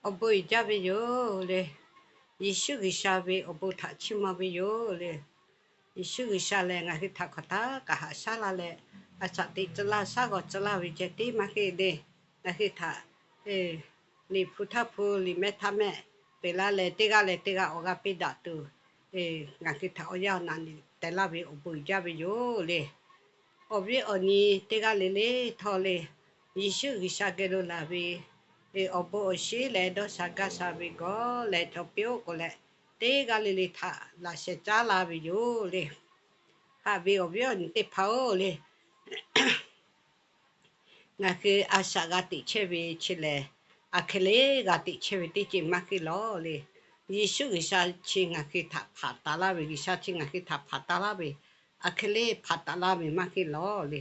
Awˬ bon uiˍ jaˇ ve yoˬ le. Yeˍsuˆ G'uiˬsha ve awˬ bon htaꞈ chiˇ mvuh ve yoˬ le. Yeˍsuˆ G'uiˬsha lehˬ ngaˬ hui htaꞈ hk'aˬ htaˇ kaꞈ haꞈ shaˉ laˇ leh, a shaꞈ teꞈ tcuh laˇ, shaˉ g'awˬ tcuh laˇ ve ceh tiˉ maˇ heˆ le. Ngaˬ hui htaꞈ liꞈ hpu htaˇ hpu, liꞈ mehˆ htaˇ mehˆ peꞈ laˇ leh, teˇ g'aˇ leh teˇ g'aˇ awˬ g'aˇ piˇ daꞈ tuˬ, ngaˬ hui htaꞈ awˬ yanˇ awˬ na teh laˇ ve awˬ bon uiˍ jaˇ ve yoˬ le. Awˬ viˉ awˬ nyi teˇ g'aˇ le le htawˇ le, Yeˍsuˆ G'uiˬsha geh lo laˬ ve awˬ bon awˬ shinˉ leh dawˇ sha gaˇ sha ve gawˇ leh chaw piˇ-oˆ k'o leh, teˇ g'aˇ le le htaꞈ laꞈ sheh caˉ laˇ ve yoˬ le. Haꞈ ve awˬ viˉ awˬ nyi teˇ hpaˍ-oˬ le, ngaˬ hui a shaꞈ g'a teꞈ chehˇ ve chi lehˬ, aˬ hk'e le g'a teꞈ chehˇ ve teˇ ceuˬ maˇ heˆ lawˬ le. Yeˍsuˆ G'uiˬsha chi ngaˬ hui htaꞈ hpanˍ taˍ laˇ ve, G'uiˬsha chi ngaˬ hui htaꞈ hpanˍ taˍ laˇ ve, aˬ hk'e le hpanˍ taˍ laˇ ve maˇ heˆ lawˬ le.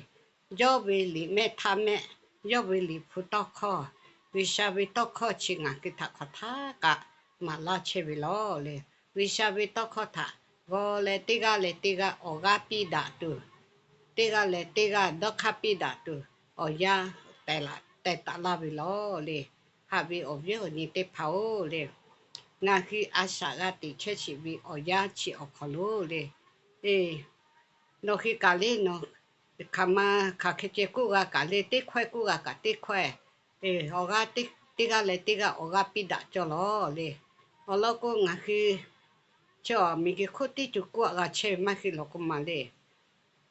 Yawˇ ve liꞈ mehˆ htaˇ mehˆ, yawˇ ve liꞈ hpu tawˇ hkawˇ, G'uiˬsha ve tawˇ hkawˇ chi ngaˬ hui htaꞈ hk'aˬ htaˇ kaꞈ maˍ laˇ chehˇ ve lawˬ le. G'uiˬsha ve tawˇ hkawˇ htaꞈ g'aw leh teˇ g'aˇ leh teˇ g'aˇ awˬ g'aˇ piˇ daꞈ tuˬ, teˇ g'aˇ leh teˇ g'aˇ dawˇ hk'aˇ piˇ daꞈ tuˬ, awˬ yanˇ teh taˍ laˇ ve lawˬ le. Haꞈ ve awˬ viˉ awˬ nyi teˇ hpaˍ-oˬ le, ngaˬ hui a shaꞈ g'a teꞈ chehˇ sheˍ ve awˬ yanˇ chi awˬ hk'aw lo le, nawˬ hui kaꞈ le nawˬ hk'aˬ ma hk'aˬ hk'e ceh k'oˆ g'a kaꞈ le, teˇ hkawehˇ k'oˆ g'a kaꞈ teˇ hkawehˇ, awˬ g'aˇ teˇ g'aˇ leh teˇ g'aˇ awˬ g'aˇ piˇ daꞈ cawˇ lawˬ le. Awˬ lawn k'o, ngaˬ hui chi miˬguiˬ hk'oˆ teˇ co k'oˆ g'a chehˇ ve maˇ heˆ lawˬ k'oˆ ma le.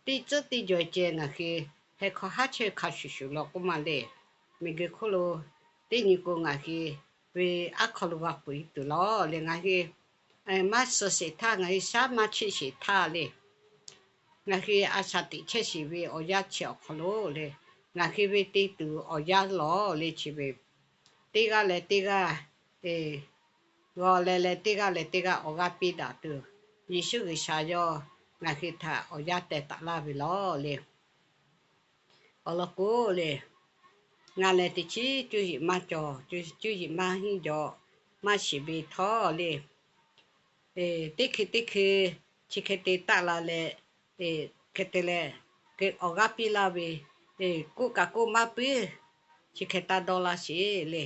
Teˇ tcuhˉ teˇ jawˬ ceh ngaˬ hui heh hk'aw haˉ chehˇ ve hk'a shuˍ shuˍ lawˬ k'oˆ ma le. Miˬguiˬ hk'oˆ lo teˇ nyi k'o ngaˬ hui ve aˉ hk'aw lo g'a peuˬ e tuˬ lawˬ le. Ngaˬ hui maˇ suh sheˍ htaˇ, ngaˬ hui shaˉ maˇ cheˆ sheˍ htaˇ le, ngaˬ hui a shaꞈ teꞈ chehˇ sheˍ ve awˬ yanˇ chi awˬ hk'aw lo le, ngaˬ hui ve te tuˬ awˬ yanˇ lawˬ le chi ve, teˇ g'aˇ leh teˇ g'aˇ g'aw leh leh teˇ g'aˇ leh teˇ g'aˇ awˬ g'aˇ piˇ daꞈ tuˬ, Yeˍsuˆ G'uiˬsha yawˇ ngaˬ hui htaꞈ awˬ yanˇ teh taˍ laˇ ve lawˬ le. Awˬ lawn k'o le, ngaˬ lehˬ teꞈ chiˉ cuˇ yiˍ maˇ cawˬ, cuˇ yiˍ maˇ hinˉ jaw, maˇ shiˍ ve htawˇ le, teˇ hkui teˇ hkui chi hk'e te taˆ la leh, hk'e te leh, awˬ g'aˇ piˇ laˇ ve, k'oˆ kaꞈ k'oˆ maˇ puiˉ, chi hk'e taˇ dawˇ laˇ sheˍ le.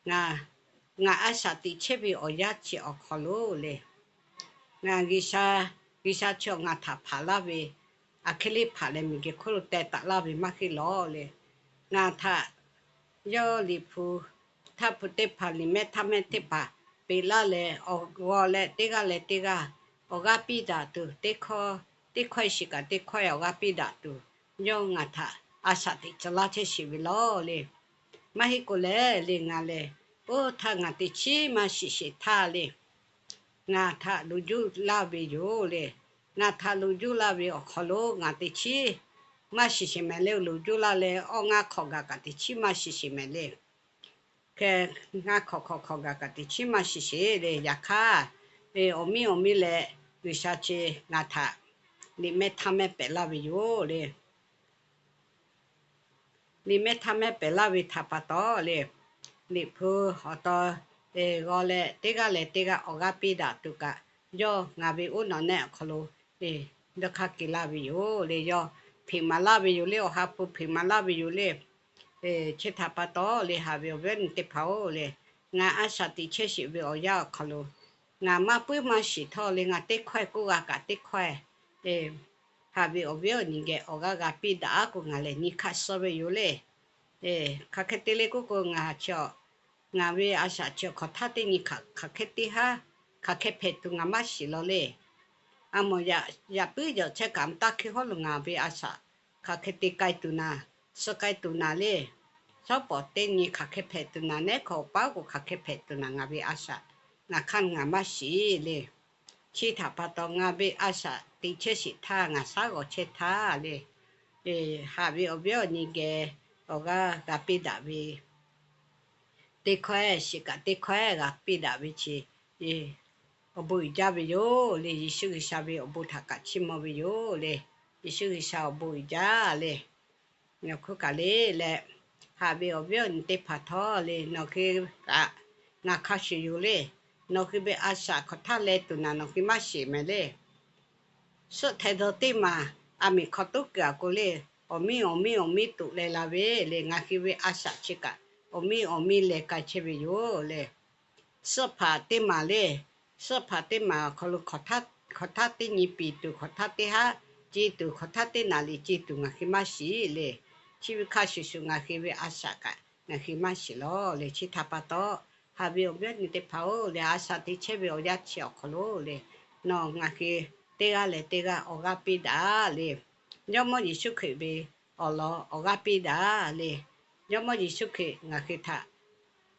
Ngaˬ, ngaˬ a shaꞈ teꞈ chehˇ ve awˬ yanˇ chi awˬ hk'aw lo le, ngaˬ G'uiˬsha, G'uiˬsha chi ngaˬ htaꞈ hpanˍ laˇ ve, aˬ hk'e le hpanˍ leh miˬguiˬ hk'oˆ lo teh taˍ laˇ ve maˇ heˆ lawˬ le. Ngaˬ htaꞈ yawˇ liꞈ hpu htaˇ hpu teˇ hpaˍ, liꞈ mehˆ htaˇ mehˆ teˇ hpaˍ peꞈ laˇ leh, awˬ g'aw leh teˇ g'aˇ leh teˇ g'aˇ awˬ g'aˇ piˇ daꞈ tuˬ, teˇ hkawˇ, teˇ hkawˇ shiˍ kaꞈ teˇ hkawˇ awˬ g'aˇ piˇ daꞈ tuˬ, yawˇ ngaˬ htaꞈ a shaꞈ teꞈ tcuh laˇ chehˇ sheˍ ve lawˬ le. Maˇ heˆ k'o lehˬ le, ngaˬ lehˬ oˇ htaˇ ngaˬ teꞈ chiˉ maˇ shiˍ sheˍ htaˇ le, ngaˬ htaꞈ loˍ juˇ laˇ ve yoˬ le. Ngaˬ htaꞈ loˍ juˇ laˇ ve awˬ hk'aw lo ngaˬ teꞈ chiˉ maˇ shiˍ sheˍ mehˍ le. Loˍ juˇ laˇ leh awˇ ngaˇ hk'awꞈ gaˬ kaꞈ teꞈ chiˉ maˇ shiˍ sheˍ mehˍ le. Hk'e ngaˇ hk'awꞈ hk'awꞈ hk'awꞈ gaˬ kaꞈ teꞈ chiˉ maˇ shiˍ sheˍ le. Yaꞈ hk'aˇ, awˬ miˇ awˬ miˇ leh G'uiˬsha chi ngaˬ htaꞈ liꞈ mehˆ htaˇ mehˆ pehꞈ laˇ ve yoˬ le. Liꞈ mehˆ htaˇ mehˆ pehꞈ laˇ ve htaꞈ pa taw le, liꞈ hpu awˬ taw g'aw leh teˇ g'aˇ leh teˇ g'aˇ awˬ g'aˇ piˇ daꞈ tuˬ kaꞈ, yawˇ ngaˬ ve oˇ nawˬ nehˆ awˬ hk'aw lo dawˇ hk'aˇ kehˬ laˇ ve yoˬ le. Yawˇ hpeꞈ maˍ laˇ ve yoˬ le. Awˬ ha hpu hpeꞈ maˍ laˇ ve yoˬ le. Chi htaꞈ pa taw le, haꞈ ve awˬ viˉ awˬ nyi teˇ hpaˍ-oˬ le, ngaˬ a shaꞈ teꞈ chehˇ sheˍ ve awˬ yanˇ awˬ hk'aw lo ngaˬ maˇ puiˉ maˇ shiˍ htawˇ le, ngaˬ teˇ hkawehˇ k'oˆ g'a kaꞈ teˇ hkawehˇ, haꞈ ve awˬ viˉ awˬ nyi geh awˬ g'aˇ g'a piˇ daꞈ-aˉ k'o ngaˬ lehˬ nyi hk'aˇ suh ve yoˬ le. Hk'aˬ hk'e te le k'oˆ k'o, ngaˬ chi ngaˬ ve a shaꞈ chi hk'aˬ htaˇ teˇ nyi hk'aˬ hk'e te haˉ, hk'aˬ hk'e hpehꞈ tuˬ ngaˬ maˇ shiˍ lawˬ le. A mawˬ yaꞈ puiˉ yaꞈ chehˇ kaꞈ taˇ hkui hawˉ lo ngaˬ ve a shaꞈ hk'aˬ hk'e te k'ai tuˬ naˍ, suh k'ai tuˬ naˍ le. Shawˉ pawˍ teˇ nyi hk'aˬ hk'e hpehꞈ tuˬ naˍ, nehˉ hk'aw paˉ k'o hk'aˬ hk'e hpehꞈ tuˬ naˍ, ngaˬ ve a shaꞈ ngaˬ hk'aˇ ngaˬ maˇ shiˍ le. Chi htaꞈ pa taw ngaˬ ve a shaꞈ teꞈ chehˇ sheˍ htaˇ, ngaˬ shaˉ g'awˬ chehˇ htaˇ le, haꞈ ve awˬ viˉ awˬ nyi geh awˬ g'aˇ g'a piˇ daꞈ ve teˇ hkawehˇ shiˍ kaꞈ teˇ hkawehˇ g'a piˇ daꞈ ve chi awˬ bon uiˍ jaˇ ve yoˬ le. Yeˍsuˆ G'uiˬsha ve awˬ bon htaꞈ kaꞈ chiˇ mvuh ve yoˬ le. Yeˍsuˆ G'uiˬsha awˬ bon uiˍ jaˇ le. Ngaˬ hk'oˆ kaꞈ le leh, haꞈ ve awˬ viˉ awˬ nyi teˇ hpaˍ htawˇ le, nawˬ hui kaꞈ ngaˬ hk'a shuˍ yoˬ le. Nawˬ hui ve a shaꞈ hk'aˬ htaˇ leh tuˬ naˍ nawˬ hui maˇ shiˍ mehˍ le. Suhˆ htaiˍ dawˬ teˇ maˬ a miˍ hk'aw toˉ kuiˬ-a k'o le, awˬ miˇ awˬ miˇ awˬ miˇ toꞈ leh la ve le. Ngaˬ hui ve a shaꞈ chi kaꞈ awˬ miˇ awˬ miˇ leh k'ai chehˇ ve yoˬ le. suhˆ hpaˍ teˇ maˬ le, suhˆ hpaˍ teˇ maˬ awˬ hk'aw lo hk'aw htaˇ teˇ nyi piˍ tuˬ, hk'aw htaˇ teˇ haˉ ce tuˬ, hk'aw htaˇ teˇ naˍ liꞈ ce tuˬ ngaˬ hui maˇ shiˍ le. Chi ve hk'a shuˍ shuˍ ngaˬ hui ve a shaꞈ kaꞈ ngaˬ hui maˇ shiˍ lawˬ le. Chi htaꞈ pa taw, haꞈ ve awˬ viˉ awˬ nyi teˇ hpaˍ-oˬ le, a shaꞈ teꞈ chehˇ ve awˬ yanˇ chi awˬ hk'aw lo le, nawˬ ngaˬ hui teˇ g'aˇ leh teˇ g'aˇ awˬ g'aˇ piˇ daꞈ le. Jawˇmawˇ Yeˍsuˆ Hkriꞈ ve awˬ lawn awˬ g'aˇ piˇ daꞈ le. Jawˇmawˇ Yeˍsuˆ Hkriꞈ ngaˬ hui htaꞈ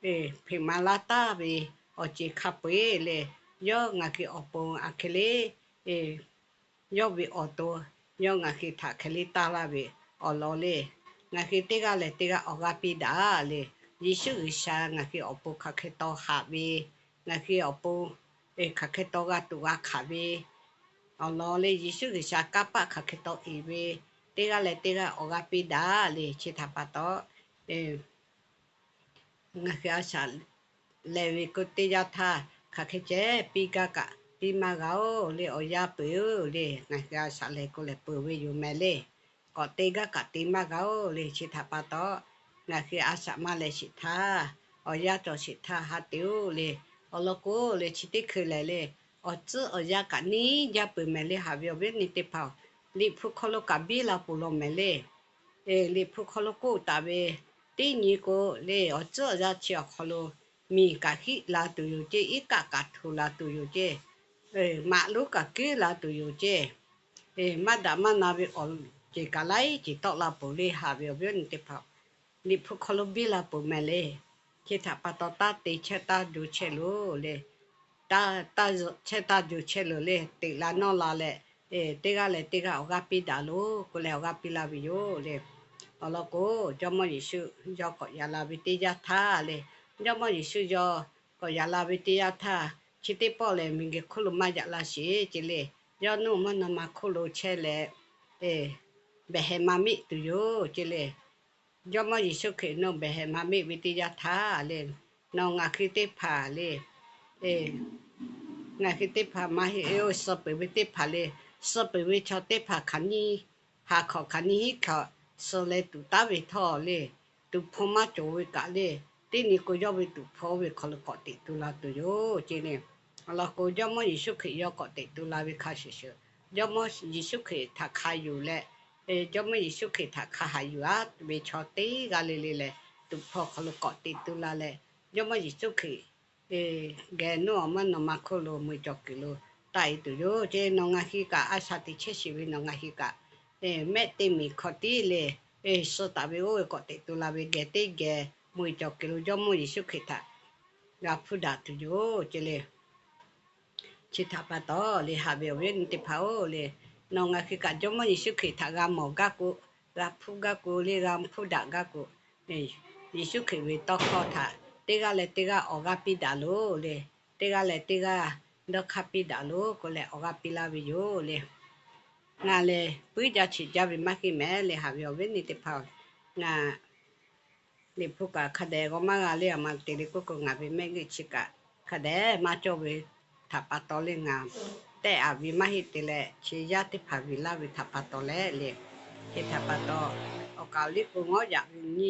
hpeꞈ maˍ laˇ taˍ ve awˬ ceˬ hk'a peu-eˬ le, yawˇ ngaˬ hui awˬ pon aˬ hk'e le, yawˇ ve awˬ to, yawˇ ngaˬ hui htaꞈ hk'e le taˇ laˇ ve awˬ lawn le. Ngaˬ hui teˇ g'aˇ leh teˇ g'aˇ awˬ g'aˇ piˇ daꞈ le. Yeˍsuˆ G'uiˬsha ngaˬ hui awˬ pon hk'aˬ hk'e taw haꞈ ve, ngaˬ hui awˬ pon hk'aˬ hk'e taw g'a tuˬ g'a hkanˍ ve awˬ lawn le. Yeˍsuˆ G'uiˬsha kanˇ paˆ hk'aˬ hk'e taw iˍ ve, teˇ g'aˇ leh teˇ g'aˇ awˬ g'aˇ piˇ daꞈ le. Chi htaꞈ pa taw, ngaˬ hui a shaꞈ lehˬ ve k'o, teˇ yanˇ htaˇ hk'aˬ hk'e ceh piˇ gaˇ kaꞈ piˇ maˇ g'a-oˬ le, awˬ yanˇ peuˬ-oˬ le. Ngaˬ hui a shaꞈ lehˬ k'o lehˬ peuˬ ve yoˬ mehˍ le. K'awꞈ te gaˇ kaꞈ te maˇ g'a-oˬ le. Chi htaꞈ pa taw, ngaˬ hui a shaꞈ maˇ lehˬ sheˍ htaˇ, awˬ yanˇ cawˬ sheˍ htaˇ ha te-oˬ le. Awˬ lawn k'o le, chi teˇ hkui lehˬ le, awˬ tcuhˉ awˬ yanˇ kaꞈ neˇ jaˇ peuˬ mehˍ le. Haꞈ ve awˬ viˉ awˬ nyi teˇ hpaˍ-oˬ, Liꞈ hpu hk'aw lo kaꞈ biˇ la peuˬ law mehˍ le. Liꞈ hpu hk'aw lo k'oˆ taˍ ve, teˇ nyi k'o le, awˬ tcuhˉ awˬ yanˇ chi awˬ hk'aw lo miˬ kaꞈ hiˆ la tuˬ yoˬ ceˇ, iˉ kaˆ kaꞈ htuꞈ la tuˬ yoˬ ceˇ, maꞈ lonˉ kaꞈ kuiˉ la tuˬ yoˬ ceˇ, maˇ daꞈ maˇ na ve awˬ ceˬ kaꞈ laiˉ ceuˬ tawˆ la peuˬ le. Haꞈ ve awˬ viˉ awˬ nyi teˇ hpaˍ, Liꞈ hpu hk'aw lo biˇ la peuˬ mehˍ le. Chi htaꞈ pa taw, taˇ te chehˇ taˇ jo chehˇ loˬ le. Taˇ chehˇ taˇ jo chehˇ loˬ le. Teꞈ la nawˇ la leh, teˇ g'aˇ leh teˇ g'aˇ awˬ g'aˇ piˇ daꞈ loˬ k'oˆ leh awˬ g'aˇ piˇ laˇ ve yoˬ le. Awˬ lawn k'o, Jawˇmawˇ Yeˍsuˆ yawˇ k'awꞈ yaꞈ la ve teˇ yanˇ htaˇ le, Jawˇmawˇ Yeˍsuˆ yawˇ k'awꞈ yaꞈ la ve teˇ yanˇ htaˇ, chi teˇ pawˆ lehˬ miˬguiˬ hk'oˆ lo maˇ yaꞈ la sheˍ ceˇ le. Yawˇ nuˇ awˬ meuˇ naw ma hk'oˆ lo chehˇ leh, behˬ heh ma miˆ tuˬ yoˬ ceˇ le. Jawˇmawˇ Yeˍsuˆ Hkriꞈ nawˬ behˬ heh ma miˆ ve teˇ yanˇ htaˇ le, nawˬ ngaˬ hui teˇ hpaˍ le, ngaˬ hui teˇ hpaˍ maˇ heˆ-oˬ, suh peuˬ ve teˇ hpaˍ le, suh peuˬ ve chaw teˇ hpaˍ hk'aˬ nyiˇ haˍ hk'awꞈ hk'aˬ nyiˇ hinˉ hk'awꞈ suh leh tuꞈ taˉ ve htawˇ le, tuꞈ hpaw maˇ cawˬ ve kaꞈ le, teˇ nyi k'o yawˇ ve tuꞈ hpaw ve hk'aw lo k'awꞈ teꞈ tu la tuˬ yoˬ ceˇ le. Awˬ lawn k'o, Jawˇmawˇ Yeˍsuˆ Hkriꞈ yawˇ k'awꞈ teꞈ tu la ve hk'a shuˍ shuˍ, Jawˇmawˇ Yeˍsuˆ Hkriꞈ htaꞈ hk'a yuˬ leh, Jawˇmawˇ Yeˍsuˆ Hkriꞈ htaꞈ hk'a haꞈ yuˬ aˉ ve chaw teˇ g'aˇ le le lehˬ, tuꞈ hpaw hk'aw lo k'awꞈ teꞈ tu la leh, Jawˇmawˇ Yeˍsuˆ Hkriꞈ geh nuˇ awˬ meuˇ naw ma hk'oˆ lo mui cawˬ kuiˬ lo taˆ-e tuˬ yoˬ ceˇ. Nawˬ ngaˬ hui kaꞈ a shaꞈ teꞈ chehˇ sheˍ ve nawˬ ngaˬ hui kaꞈ, mehˆ teˇ miˬ hk'aw tiˉ le, suh taˍ ve oˇ ve k'awꞈ teꞈ tu la ve geh teˇ geh mui cawˬ kuiˬ lo Jawˇmawˇ Yeˍsuˆ Hkriꞈ htaꞈ g'a hpuˇ daꞈ tuˬ yoˬ ceˇ le. Chi htaꞈ pa taw le, haꞈ ve awˬ viˉ awˬ nyi teˇ hpaˍ-oˬ le, nawˬ ngaˬ hui kaꞈ Jawˇmawˇ Yeˍsuˆ Hkriꞈ htaꞈ g'a mawˬ gaˇ k'o, g'a hpuˇ gaˇ k'o le, g'a hpuˇ daꞈ gaˇ k'o, Yeˍsuˆ Hkriꞈ ve tawˇ hkawˇ htaꞈ teˇ g'aˇ leh teˇ g'aˇ awˬ g'aˇ piˇ daꞈ loˬ le, teˇ g'aˇ leh teˇ g'aˇ dawˇ hk'aˇ piˇ daꞈ loˬ k'oˆ leh awˬ g'aˇ piˇ laˇ ve yoˬ le. Ngaˬ lehˬ puiˉ jaˇ cheꞈ jaˇ ve maˇ heˆ mehˍ le. Haꞈ ve awˬ viˉ awˬ nyi teˇ hpaˍ-oˬ, ngaˬ Liꞈ hpu kaꞈ hk'a dehꞈ g'aw maˇ g'a le. Aˬ ma te le k'oˆ k'o, ngaˬ ve mehˆ g'uˇ chi kaꞈ hk'a dehꞈ maˇ cawˇ ve htaꞈ pa taw le, ngaˬ tehˆ aˍ ve maˇ heˆ te leh, chi yaˇ teˇ hpaˍ viꞈ laˇ ve htaꞈ pa taw leh le. Chi htaꞈ pa taw, awˬ kaˍ awˬ liˇ k'o ngawˉ yaꞈ ve,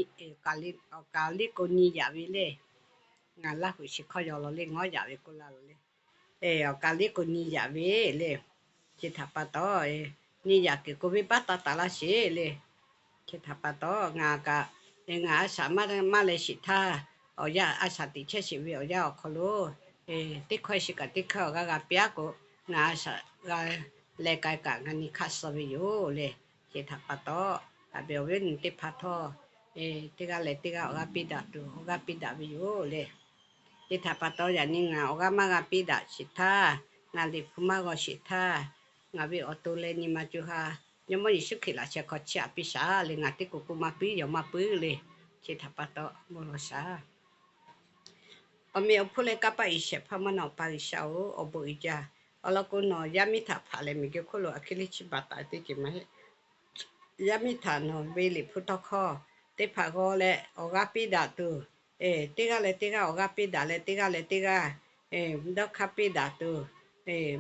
awˬ kaˍ awˬ liˇ k'o nyi yaꞈ ve le. Ngaˬ Laˇ huˍ chi hkawˇ yaw law le, ngawˉ yaꞈ ve k'oˆ laˇ law le. Awˬ kaˍ liˇ k'o nyi yaꞈ ve le. Chi htaꞈ pa taw, nyi yaꞈ kuiˬ k'o venˇbaˆ taˇ taˍ laˇ sheˍ le. Chi htaꞈ pa taw, ngaˬ kaꞈ, ngaˬ a shaꞈ maˇ leh sheˍ htaˇ, awˬ yanˇ a shaꞈ teꞈ chehˇ sheˍ ve awˬ yanˇ awˬ hk'aw lo, teˇ hkawˇ sheˍ kaꞈ teˇ hkawˇ awˬ g'aˇ g'a piˇ-aˉ k'o, ngaˬ a shaꞈ g'a leh k'ai kaꞈ ngaˬ nyi hk'aˇ suh ve yoˬ le. Chi htaꞈ pa taw, haꞈ ve awˬ viˉ awˬ nyi teˇ hpaˍ htawˇ, teˇ g'aˇ leh teˇ g'aˇ awˬ g'aˇ piˇ daꞈ tuˬ awˬ g'aˇ piˇ daꞈ ve yoˬ le. Chi htaꞈ pa taw, yaꞈ nyi ngaˬ awˬ g'aˇ maˇ g'a piˇ daꞈ sheˍ htaˇ, ngaˬ Liꞈ hpu maˇ g'aw sheˍ htaˇ, ngaˬ ve awˬ to leh nyi ma co ha Jawˇmawˇ Yeˍsuˆ Hkriꞈ laꞈ sheh hk'aw chiˇ aꞈ piˇ shaˍ le. Ngaˬ teˇ k'oˍ k'oˆ maˇ puiˉ, yaw maˇ puiˉ le. Chi htaꞈ pa taw, bon lawˬ shaˍ. Awˬ meꞈ awˬ hponˇ leh kanˇ paˆ Iˉsaˍreˍlaˆ hpawˇ mvuhˇ naw pa G'uiˬsha-oˬ, awˬ bon uiˍ jaˇ. Awˬ lawn k'o, nawˬ yaˇ miˇ htaꞈ hpaꞈ leh miˬguiˬ hk'oˆ lo aˬ hk'e le chi baˬ taˍ teˇ ceuˬ maˇ heˆ. Yaˇ miˇ htaꞈ nawˬ ve Liꞈ hpu tawˇ hkawˇ teˇ hpaˍ g'aw leh awˬ g'aˇ piˇ daꞈ tuˬ, teˇ g'aˇ leh teˇ g'aˇ awˬ g'aˇ piˇ daꞈ leh teˇ g'aˇ leh teˇ g'aˇ dawˇ hk'aˇ piˇ daꞈ tuˬ,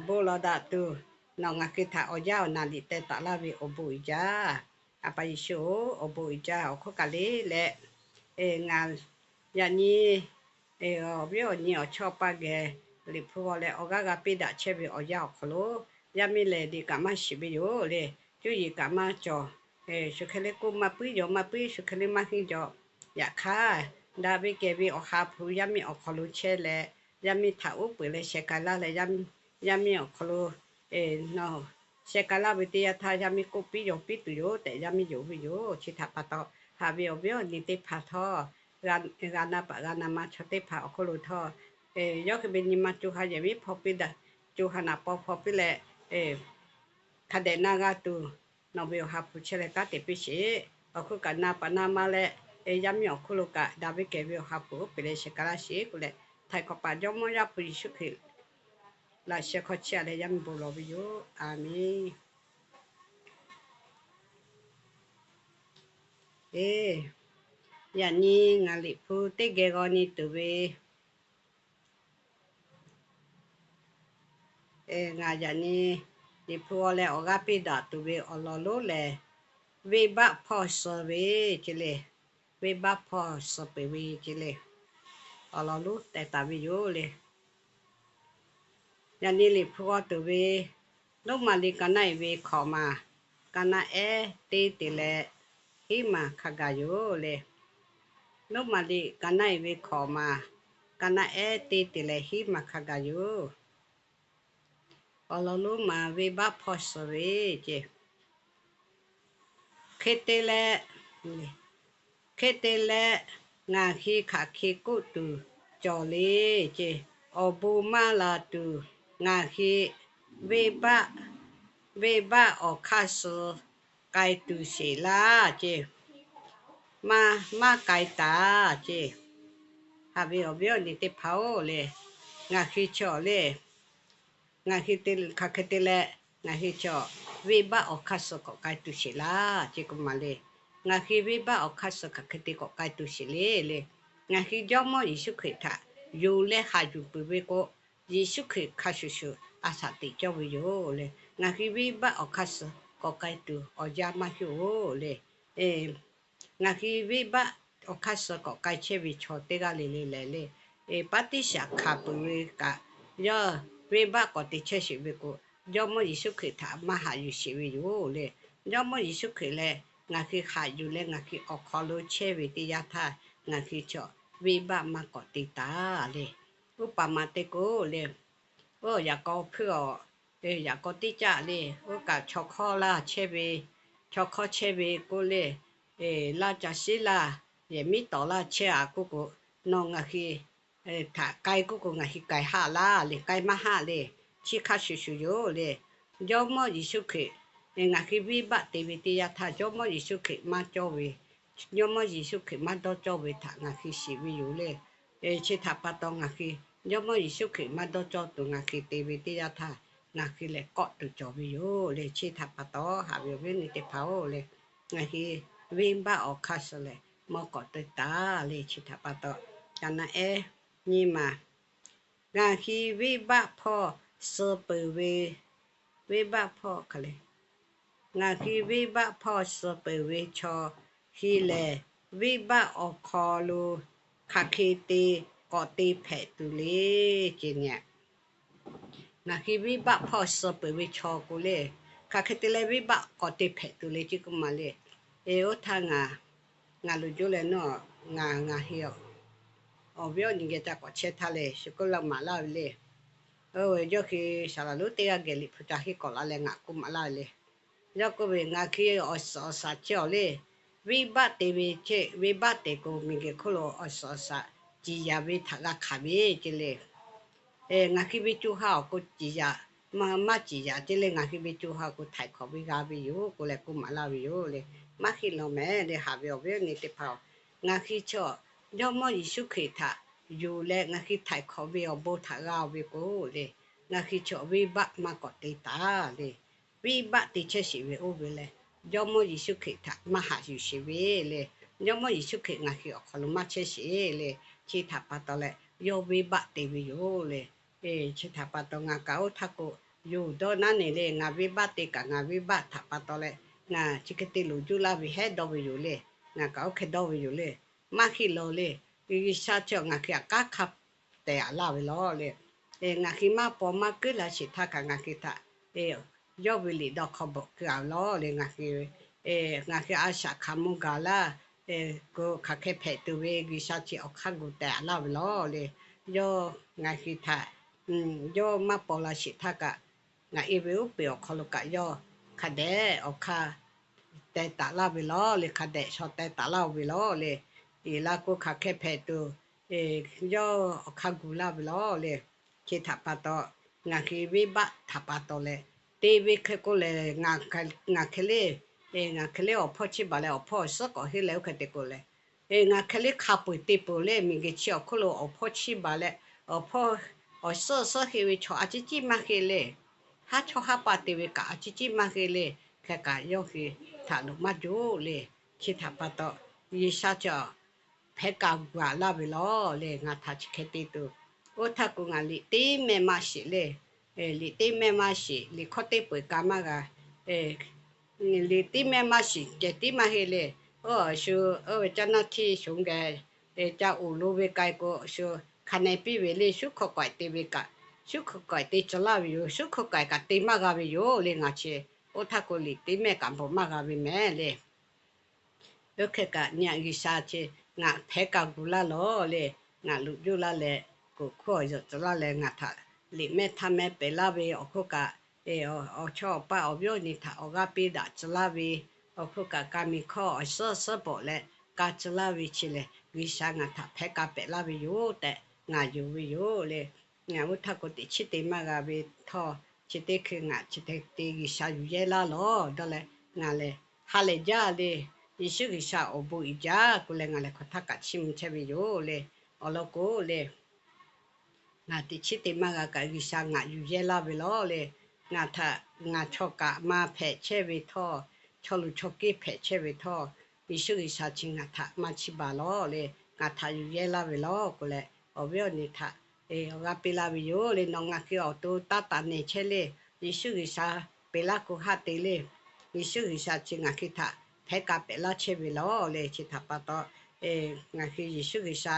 bon lawˬ daꞈ tuˬ, nawˬ ngaˬ hui htaꞈ awˬ jaˇ awˬ naˍ liꞈ teh taˍ laˇ ve awˬ bon uiˍ jaˇ. A pa Yeˍsuˆ-oˬ, awˬ bon uiˍ jaˇ. Awˬ hk'oˆ kaꞈ le leh, ngaˬ yaꞈ nyi awˬ viˉ awˬ nyi awˬ chawˇ awˬ paˇ geh Liꞈ hpu g'aw leh awˬ g'aˇ g'a piˇ daꞈ chehˇ ve awˬ yanˇ awˬ hk'aw lo, yaˇ miˇ lehˬ liꞈ kaꞈ maˇ shiˍ ve yoˬ le. Cuˇ yiˍ kaꞈ maˇ cawˬ. Shu hk'e le k'oˆ maˇ puiˉ jaw maˇ puiˉ, shu hk'e le maˇ henˇ jaw. Yaꞈ hk'aˇ, daꞈ ve kehˬ ve awˬ ha hpu yaˇ miˇ awˬ hk'aw lo chehˇ leh, yaˇ miˇ htaꞈ uˉ peunˍ leh sheh k'ai laˇ leh, yaˇ miˇ awˬ hk'aw lo sheh k'ai laˇ ve teˇ yanˇ htaˇ, yaˇ miˇ k'oˆ piˇ yaw piˇ tuˬ yoˬ tehꞈ yaˇ miˇ yonˍ ve yoˬ. Chi htaꞈ pa taw, haꞈ ve awˬ viˉ awˬ nyi teˇ hpaˍ htawˇ, g'a na paˍ g'a na ma chaw teˇ hpaˍ awˬ hk'oˆ lo htawˇ, yawˇ hui ve nyi ma co ha yehˬ miˉ hpaw piˇ daꞈ, co ha naꞈ paw hpaw piˇ leh, hk'a dehꞈ na g'a tuˬ, nawˬ ve awˬ ha hpu chehˇ leh kanˉ te piˇ sheˍ. Awˬ hk'oˆ kaꞈ na paˍ na ma leh, yaˇ miˇ awˬ hk'oˆ lo kaꞈ daꞈ ve kehˬ ve awˬ ha hpu uˉ peunˍ leh sheh k'ai laˇ sheˍ k'oˆ leh, htaiˍ hk'awꞈ paˍ Jawˇmawˇ Yaˇ hpu Yeˍsuˆ Hkriꞈ laꞈ sheh hk'aw chehˇ leh yaˇ miˇ bon lawˬ ve yoˬ. A menˬ. Eˬ, yaꞈ nyi ngaˬ Liꞈ hpu teˇ geh g'aw nyi tuˬ ve, ngaˬ yaꞈ nyi Liꞈ hpu g'aw leh awˬ g'aˇ piˇ daꞈ tuˬ ve awˬ lawn lonˉ lehˬ, venˇbaˆ hpawˇ suh ve ce le. Venˇbaˆ hpawˇ suh peuˬ ve ce le. Awˬ lawn lonˉ teh taˍ ve yoˬ le. Yaꞈ nyi Liꞈ hpu g'aw tuˬ ve, Roˉmaꞈ liꞈ ka naˆ-e ve hkawꞈ maˬ, ka naˆ ehˉ teˇ te leh hiˉ maˬ hk'a gaˬ yoˬ le. Roˉmaꞈ liꞈ ka naˆ-e ve hkawꞈ maˬ, ka naˆ ehˉ teˇ te leh hiˉ maˬ hk'a gaˬ yoˬ. Awˬ lawn lonˉ maˬ venˇbaˆ hpawˇ suh ve ce. Hk'e te leh, hk'e te leh, ngaˬ hui hk'aˬ hk'e k'oˆ tuˬ cawˬ le ce. Awˬ bon maˇ la tuˬ ngaˬ hui venˇbaˆ, venˇbaˆ awˬ hk'aˇ suh k'ai tuˬ sheˍ laˇ ce. Maˇ, maˇ k'ai taˍ ce. Haꞈ ve awˬ viˉ awˬ nyi teˇ hpaˍ-oˬ le, ngaˬ hui chaw le, ngaˬ hui te hk'aˬ hk'e te leh, ngaˬ hui chaw venˇbaˆ awˬ hk'aˇ suh k'awꞈ k'ai tuˬ sheˍ laˇ ce k'oˆ maˬ le. Ngaˬ hui venˇbaˆ awˬ hk'aˇ suh hk'aˬ hk'e te k'awꞈ k'ai tuˬ sheˍ le le. Ngaˬ hui Jawˇmawˇ Yeˍsuˆ Hkriꞈ htaꞈ yonˍ leh haꞈ yuˬ peuˬ ve k'o, Yeˍsuˆ Hkriꞈ hk'a shuˍ shuˍ a shaꞈ teꞈ cawˇ ve yoˬ le. Ngaˬ hui venˇbaˆ awˬ hk'aˇ suh k'awꞈ k'ai tuˬ awˬ yanˇ maˇ heˆ-oˬ le. Ngaˬ hui venˇbaˆ awˬ hk'aˇ suh k'awꞈ k'ai chehˇ ve chaw teˇ g'aˇ le le lehˬ le, paˉ tiˉ shaˍ hkanˍ peuˬ ve kaꞈ, yawˇ venˇbaˆ k'awꞈ te chehˇ sheˍ ve k'o, Jawˇmawˇ Yeˍsuˆ Hkriꞈ htaꞈ maˇ haꞈ yuˬ sheˍ ve yoˬ le. Jawˇmawˇ Yeˍsuˆ Hkriꞈ leh ngaˬ hui haꞈ yuˬ leh ngaˬ hui awˬ hk'aw lo chehˇ ve teˇ yanˇ htaˇ, ngaˬ hui chaw venˇbaˆ maˇ k'awꞈ te taˍ le. Uˉ paˍ maˍ te k'o le, oˇ yaꞈ k'aw hpuiˇ awˬ, yaꞈ k'aw teˇ caˆ le, oˇ kaꞈ chaw hk'awˇ laˇ chehˇ ve, chaw hk'awˇ chehˇ ve k'oˆ le, laˇ ca shiˉ laˇ, yehˬ miˉ tawˍ laˇ chehˇ-a k'oˆ k'o, nawˬ ngaˬ hui htaꞈ k'ai k'oˆ k'o, ngaˬ hui k'ai haˆ laˇ le, k'ai maˇ haˆ le. Chi hk'a shuˍ shuˍ yoˬ le. Jawˇmawˇ Yeˍsuˆ Hkriꞈ, ngaˬ hui venˇbaˆ te ve teˇ yanˇ htaˇ Jawˇmawˇ Yeˍsuˆ Hkriꞈ maˇ cawˇ ve, Jawˇmawˇ Yeˍsuˆ Hkriꞈ maˇ dawˇ cawˇ ve htaꞈ ngaˬ hui shiˍ ve yoˬ le. Chi htaꞈ pa taw ngaˬ hui Jawˇmawˇ Yeˍsuˆ Hkriꞈ maˇ dawˇ cawˇ tuˬ ngaˬ hui te ve teˇ yanˇ htaˇ, ngaˬ hui lehˬ kawˆ tuˬ cawˬ ve yoˬ le. Chi htaꞈ pa taw haꞈ ve awˬ viˉ awˬ nyi teˇ hpaˍ-oˬ le, ngaˬ hui venˇbaˆ awˬ hk'aˇ suh lehˬ maˇ k'awꞈ te taˍ le. Chi htaꞈ pa taw, ka naˆ ehˉ nyi maˬ, ngaˬ hui venˇbaˆ hpawˇ suh peuˬ ve, venˇbaˆ hpawˇ hk'aˬ le, ngaˬ hui venˇbaˆ hpawˇ suh peuˬ ve chaw hui lehˬ, venˇbaˆ awˬ hk'aw lo hk'aˬ hk'e te k'awꞈ te hpehꞈ tuˬ le ce nyi. Ngaˬ hui venˇbaˆ hpawˇ suh peuˬ ve chaw k'o le, hk'aˬ hk'e te leh venˇbaˆ k'awꞈ te hpehꞈ tuˬ le ce k'oˆ maˬ le. Eˬ, oˇ htaˇ ngaˬ, ngaˬ loˍ jaˇ leh nawˬ, ngaˬ, ngaˬ hui awˬ viˉ awˬ nyi geh ca k'awꞈ chehˇ htaˇ le, shu k'oˆ laˇ maˍ laˇ ve le. Yawˇ hui saˍ laˍ lonˉ teˇ g'aˇ geh Liꞈ hpu ca henˇ k'awꞈ la leh ngaˬ k'oˆ maˍ laˇ ve le. Yawˇ k'oˆ ve, ngaˬ hui awˬ suhˍ awˬ shaˍ chehˇ-aw le, venˇbaˆ te ve chehˇ, venˇbaˆ te k'o miˬguiˬ hk'oˆ lo awˬ suhˍ awˬ shaˍ ciˍ yanˍ ve htaꞈ g'a hkanˍ ve ce le. Ngaˬ hui ve co ha awˬ k'o ciˍ yanˍ, maˇ ciˍ yanˍ ce le, ngaˬ hui ve co ha k'o htaiˍ hk'awꞈ ve g'a ve yoˬ k'oˆ leh k'oˆ maˍ laˇ ve yoˬ le. Maˇ heˆ law mehˍ le, haꞈ ve awˬ viˉ awˬ nyi teˇ hpaˍ-oˬ, ngaˬ hui chaw Jawˇmawˇ Yeˍsuˆ Hkriꞈ htaꞈ yonˍ leh ngaˬ hui htaiˍ hk'awꞈ ve awˬ bon htaꞈ g'a-oˬ ve k'o le, ngaˬ hui chaw venˇbaˆ maˇ k'awꞈ te taˍ le. Venˇbaˆ te chehˇ sheˍ ve oˇ ve lehˬ, Jawˇmawˇ Yeˍsuˆ Hkriꞈ htaꞈ maˇ haꞈ yuˬ sheˍ ve le. Jawˇmawˇ Yeˍsuˆ Hkriꞈ ngaˬ hui awˬ hk'aw lo maˇ chehˇ sheˍ le. Chi htaꞈ pa taw leh yawˇ venˇbaˆ te ve yoˬ le. Chi htaꞈ pa taw ngaˬ kaꞈ oˇ htaˇ k'o, yonˍ dawˇ naˉ ne le, ngaˬ venˇbaˆ te kaꞈ ngaˬ venˇbaˆ htaꞈ pa taw leh, ngaˬ chi hk'e te loˍ juˇ laˇ ve hehˉ dawˇ ve yoˬ le. Ngaˬ kaꞈ oˇ hk'e dawˇ ve yoˬ le. Maˇ heˆ law le. G'uiˬsha chi ngaˬ hui htaꞈ kanˉ hk'a tehꞈ laˇ ve lawˬ le. Ngaˬ hui maˇ paw maˇ kuiˉ la sheˍ htaˇ kaꞈ ngaˬ hui htaꞈ yawˇ ve liꞈ dawˇ hk'aw bvuhꞈ keu-a ve lawˬ le. Ngaˬ hui, ngaˬ hui a shaꞈ hk'aˬ mvuh gaˬ laˇ, ko hk'aˬ hk'e hpehꞈ tuˬ ve G'uiˬsha chi awˬ hk'aˇ gu tehꞈ laˇ ve lawˬ le. Yawˇ ngaˬ hui htaꞈ, yawˇ maˇ paw la sheˍ htaˇ kaꞈ, ngaˬ e ve uˉ peunˍ awˬ hk'aw lo kaꞈ yawˇ hk'a dehꞈ awˬ hk'aˇ teh taˍ laˇ ve lawˬ le. Hk'a dehꞈ shaw teh taˍ laˇ-o ve lawˬ le. Iˍ la k'o hk'aˬ hk'e hpehꞈ tuˬ, yawˇ awˬ hk'aˇ gu laˇ ve lawˬ le. Chi htaꞈ pa taw, ngaˬ hui venˇbaˆ htaꞈ pa taw leh, te ve hk'e k'oˆ lehˬ, ngaˬ hk'e le, ngaˬ hk'e le awˬ hpawˇ chiˇ baˬ leh awˬ hpawˇ awˬ suhˉ k'awꞈ henˇ leh oˇ hk'e te k'oˆ leh, ngaˬ hk'e le hk'a peu-eˬ te peuˬ le, miˬguiˬ chi awˬ hk'oˆ lo awˬ hpawˇ chiˇ baˬ leh awˬ hpawˇ awˬ suhˉ awˬ suhˉ henˇ ve chaw a ciˉ ciˉ maˇ henˇ le. Haˉ chawˇ haˉ paˆ te ve kaꞈ a ciˉ ciˉ maˇ henˇ le. Hk'e kaꞈ yawˇ hui htaꞈ loꞈ maˇ jaˇ le. Chi htaꞈ pa taw, G'uiˬsha chi hpehˉ ka gu-a laˇ ve lawˬ le. Ngaˬ htaꞈ chi hk'e te tuˬ, oˇ htaˇ k'o ngaˬ liꞈ teˇ mehˇ maˇ shiˍ le. Liꞈ teˇ mehˇ maˇ shiˍ, liꞈ hkawˇ teˇ peu-eˬ ka maˇ g'a. Liꞈ teˇ mehˇ maˇ shiˍ, cehˬ tiˉ maˇ henˇ le. Oˇ a shu, oˇ ve caˇ naˇ htiˇ shoˍ geh ca uiˍ lo ve k'ai k'o, a shu hk'a neh piˇ ve le. Shuˉ hkawꞈ k'awehꞈ te ve kaꞈ, shuˉ hkawꞈ k'awehꞈ te tcuh laˇ ve yoˬ. Shuˉ hkawꞈ k'awehꞈ kaꞈ te maˇ g'a ve yoˬ le. Ngaˬ chi oˇ htaˇ k'o liꞈ teˇ mehˇ kaꞈ bvuhꞈ maˇ g'a ve mehˍ le. Oˇ hk'e kaꞈ nyi-a G'uiˬsha chi ngaˬ hpehˉ ka gu laˇ lawˬ le. Ngaˬ loꞈ juˇ laˇ leh, kuˬ hkuˇ awˬ yawˬ tcuh laˇ leh ngaˬ htaꞈ liꞈ mehˇ htaˇ mehˇ pehˍ laˇ ve awˬ hk'oˆ kaꞈ, awˬ chawˇ awˬ paˇ awˬ viˉ awˬ nyi htaꞈ awˬ g'aˇ piˇ daꞈ tcuh laˇ ve awˬ hk'oˆ kaꞈ, ka miˬ hkawˇ awˬ suhˉ suhˉ bawˬ leh ka tcuh laˇ ve chi lehˬ, G'uiˬsha ngaˬ htaꞈ hpehˉ ka pehꞈ laˇ ve yoˬ tehꞈ ngaˬ yonˍ ve yoˬ le. Ngaˬ oˇ htaˇ k'o teꞈ chiˉ te maˇ g'a ve htawˇ, chi teˇ hkui ngaˬ chi hk'e te G'uiˬsha yuˬ yehˇ laˇ lawˬ dawˇ leh, ngaˬ lehˬ ha lehˬ jaˇ le. Yeˍsuˆ G'uiˬsha awˬ bon uiˍ jaˇ k'oˆ leh ngaˬ lehˬ hk'aˬ htaˇ kaꞈ chiˇ mvuh chehˇ ve yoˬ le. Awˬ lawn k'o le, ngaˬ teꞈ chiˉ te maˇ g'a kaꞈ G'uiˬsha ngaˬ yuˬ yehˇ laˇ ve lawˬ le. Ngaˬ htaꞈ ngaˬ chaw kaꞈ ma hpehꞈ chehˇ ve htawˇ, chaw luˬ chaw kiˇ hpehꞈ chehˇ ve htawˇ, Yeˍsuˆ G'uiˬsha chi ngaˬ htaꞈ maˇ chiˇ baˬ lawˬ le. Ngaˬ htaꞈ yuˬ yehˇ laˇ ve lawˬ k'oˆ leh, awˬ viˉ awˬ nyi htaꞈ awˬ g'aˇ piˇ laˇ ve yoˬ le. Nawˬ ngaˬ hui awˬ to taˇ taˍ nehˬ chehˇ le. Yeˍsuˆ G'uiˬsha peꞈ laˇ k'o haˆ te le. Yeˍsuˆ G'uiˬsha chi ngaˬ hui htaꞈ hpehˉ ka pehꞈ laˇ chehˇ ve lawˬ le. Chi htaꞈ pa taw, ngaˬ hui Yeˍsuˆ G'uiˬsha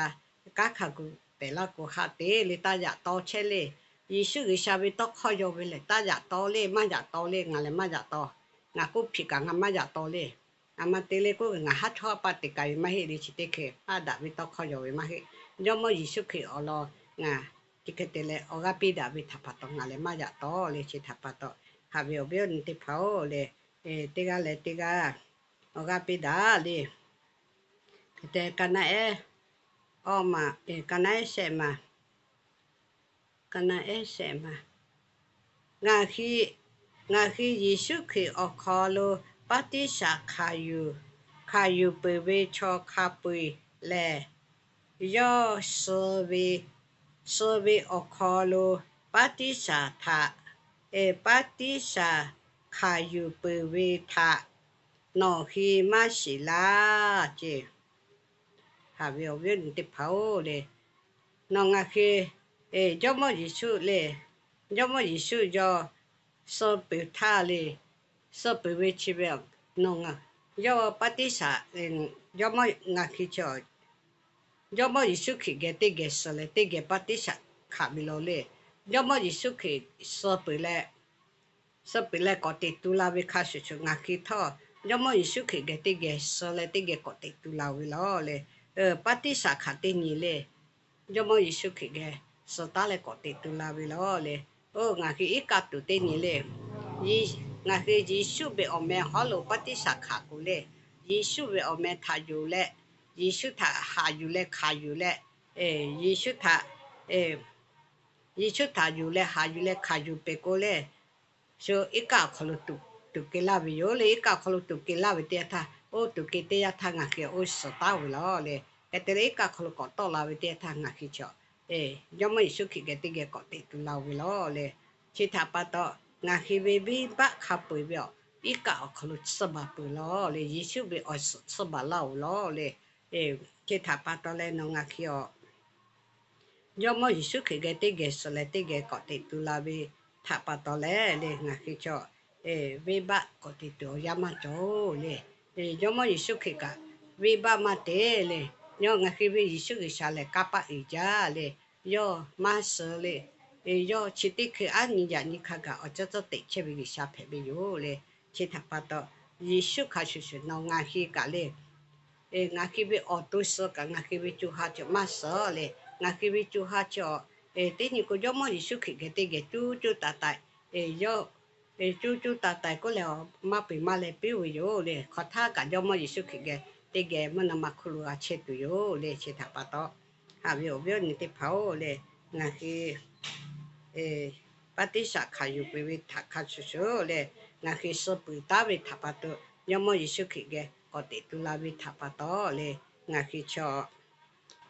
kanˉ hk'a gu pehꞈ laˇ k'o haˆ te le. Taˇ yaꞈ taw chehˇ le. Yeˍsuˆ G'uiˬsha ve tawˇ hkawˇ yaw ve lehˬ, taˇ yaꞈ taw le, maˇ yaꞈ taw le. Ngaˬ lehˬ maˇ yaꞈ taw. Ngaˬ k'oˆ hpiꞈ kaꞈ ngaˬ maˇ yaꞈ taw le. Aˬ ma te le k'oˆ ve, ngaˬ haˉ chawˇ haˉ paˆ te k'ai ve maˇ heˆ le. Chi teˇ hkui haˉ daꞈ ve tawˇ hkawˇ yaw ve maˇ heˆ. Jawˇmawˇ Yeˍsuˆ Hkriꞈ awˬ lawn ngaˬ chi hk'e te leh awˬ g'aˇ piˇ daꞈ ve htaꞈ pa taw ngaˬ lehˬ maˇ yaꞈ taw le. Chi htaꞈ pa taw, haꞈ ve awˬ viˉ awˬ nyi teˇ hpaˍ-oˬ le, teˇ g'aˇ leh teˇ g'aˇ awˬ g'aˇ piˇ daꞈ le. Hk'e te ka naˆ ehˉ awˇ ma, ka naˆ ehˉ shehˆ ma, ka naˆ ehˉ shehˆ ma. Ngaˬ hui, ngaˬ hui Yeˍsuˆ Hkriꞈ awˬ hk'aw lo baˆtiˆsaˬ hkanˍ yuˬ, hkanˍ yuˬ peuˬ ve chaw hk'a peu-eˬ lehˬ, yawˇ suh ve, suh ve awˬ hk'aw lo baˆtiˆsaˬ htaꞈ, baˆtiˆsaˬ hkanˍ yuˬ peuˬ ve htaꞈ nawˬ hui maˇ shiˍ laˇ ce. Haꞈ ve awˬ viˉ awˬ nyi teˇ hpaˍ-oˬ le, nawˬ ngaˬ hui Jawˇmawˇ Yeˍsuˆ le, Jawˇmawˇ Yeˍsuˆ yawˇ suh peuˬ htaˇ le, suh peuˬ ve chi ve, nawˬ ngaˬ, yawˇ baˆtiˆsaˬ, Jawˇmawˇ ngaˬ hui chi Jawˇmawˇ Yeˍsuˆ Hkriꞈ geh teˇ geh suh leh teˇ geh baˆtiˆsaˬ hkanˍ ve lawˬ le. Jawˇmawˇ Yeˍsuˆ Hkriꞈ suh peuˬ leh, suh peuˬ leh k'awꞈ teꞈ tu la ve hk'a shuˍ shuˍ ngaˬ hui htawˇ, Jawˇmawˇ Yeˍsuˆ Hkriꞈ geh teˇ geh suh leh teˇ geh k'awꞈ teꞈ tu la ve lawˬ le. Baˆtiˆsaˬ hkanˍ teˇ nyi le, Jawˇmawˇ Yeˍsuˆ Hkriꞈ geh suh taˉ leh k'awꞈ teꞈ tu la ve lawˬ le. Oˇ ngaˬ hui iˉ kaˆ tuˬ teˇ nyi le, ngaˬ hui Yeˍsuˆ ve awˬ meh hawˉ lo baˆtiˆsaˬ hkanˍ k'o le, Yeˍsuˆ ve awˬ meh htaꞈ yonˍ leh, Yeˍsuˆ htaꞈ haꞈ yuˬ leh hkanˍ yuˬ leh, Yeˍsuˆ htaꞈ, Yeˍsuˆ htaꞈ yonˍ leh haꞈ yuˬ leh hkanˍ yuˬ peuˬ k'o le, shu iˉ kaˆ awˬ hk'aw lo tuꞈ keh laˇ ve yoˬ le. Iˉ kaˆ awˬ hk'aw lo tuꞈ keh laˇ ve teˇ yanˇ htaˇ, oˇ tuꞈ keh teˇ yanˇ htaˇ ngaˬ hui oˇ suhˍ taˉ ve lawˬ le. Hk'e te leh iˉ kaˆ awˬ hk'aw lo k'awꞈ tawˆ la ve teˇ yanˇ htaˇ ngaˬ hui chi Jawˇmawˇ Yeˍsuˆ Hkriꞈ geh teˇ geh k'awꞈ teꞈ tu la ve lawˬ le. Chi htaꞈ pa taw, ngaˬ hui ve venˇbaˆ hk'a peu-eˬ ve awˬ iˉ kaˆ awˬ hk'aw lo tsuhˇ baˬ peuˬ lawˬ le. Yeˍsuˆ ve awˬ suhˍ tsuhˇ baˬ laˇ-oˬ lawˬ le. Chi htaꞈ pa taw leh nawˬ ngaˬ hui awˬ Jawˇmawˇ Yeˍsuˆ Hkriꞈ geh teˇ geh suhˍ leh teˇ geh k'awꞈ teꞈ tu la ve htaꞈ pa taw leh le, ngaˬ hui chaw venˇbaˆ k'awꞈ teꞈ tuˬ awˬ yanˇ maˇ cawˬ-oˬ le. Jawˇmawˇ Yeˍsuˆ Hkriꞈ kaꞈ venˇbaˆ maˇ te le. Yawˇ ngaˬ hui ve Yeˍsuˆ G'uiˬsha lehˬ kanˇ paˆ uiˍ jaˇ le. Yawˇ maˇ suh le. Yawˇ chi teˇ hkui aˉ nyi yaꞈ nyi hk'a gaˬ awˬ ceuˬ cawˇ teꞈ chehˇ ve G'uiˬsha hpehꞈ ve yoˬ le. Chi htaꞈ pa taw, Yeˍsuˆ hk'a shuˍ shuˍ nawˬ ngaˬ hui kaꞈ le, ngaˬ hui ve awˬ to suh kaꞈ ngaˬ hui ve co ha cawˬ maˇ suh le. Ngaˬ hui ve co ha cawˬ, teˇ nyi k'o Jawˇmawˇ Yeˍsuˆ Hkriꞈ geh teˇ geh coˇ coˇ taiˍ taiˍ, yawˇ coˇ coˇ taiˍ taiˍ k'oˆ leh maˇ peˬ maˇ leh piˇ ve yoˬ le. Hk'aˬ htaˇ kaꞈ Jawˇmawˇ Yeˍsuˆ Hkriꞈ geh teˇ geh mvuhˇ naw ma hk'oˆ lo g'a chehˇ tuˬ yoˬ le. Chi htaꞈ pa taw, haꞈ ve awˬ viˉ awˬ nyi teˇ hpaˍ-oˬ le, ngaˬ hui baˆtiˆsaˬ hkanˍ yuˬ peuˬ ve htaꞈ hk'a shuˍ shuˍ le, ngaˬ hui suh peuˬ taˉ ve htaꞈ pa taw, Jawˇmawˇ Yeˍsuˆ Hkriꞈ geh k'awꞈ teꞈ tu la ve htaꞈ pa taw le, ngaˬ hui chaw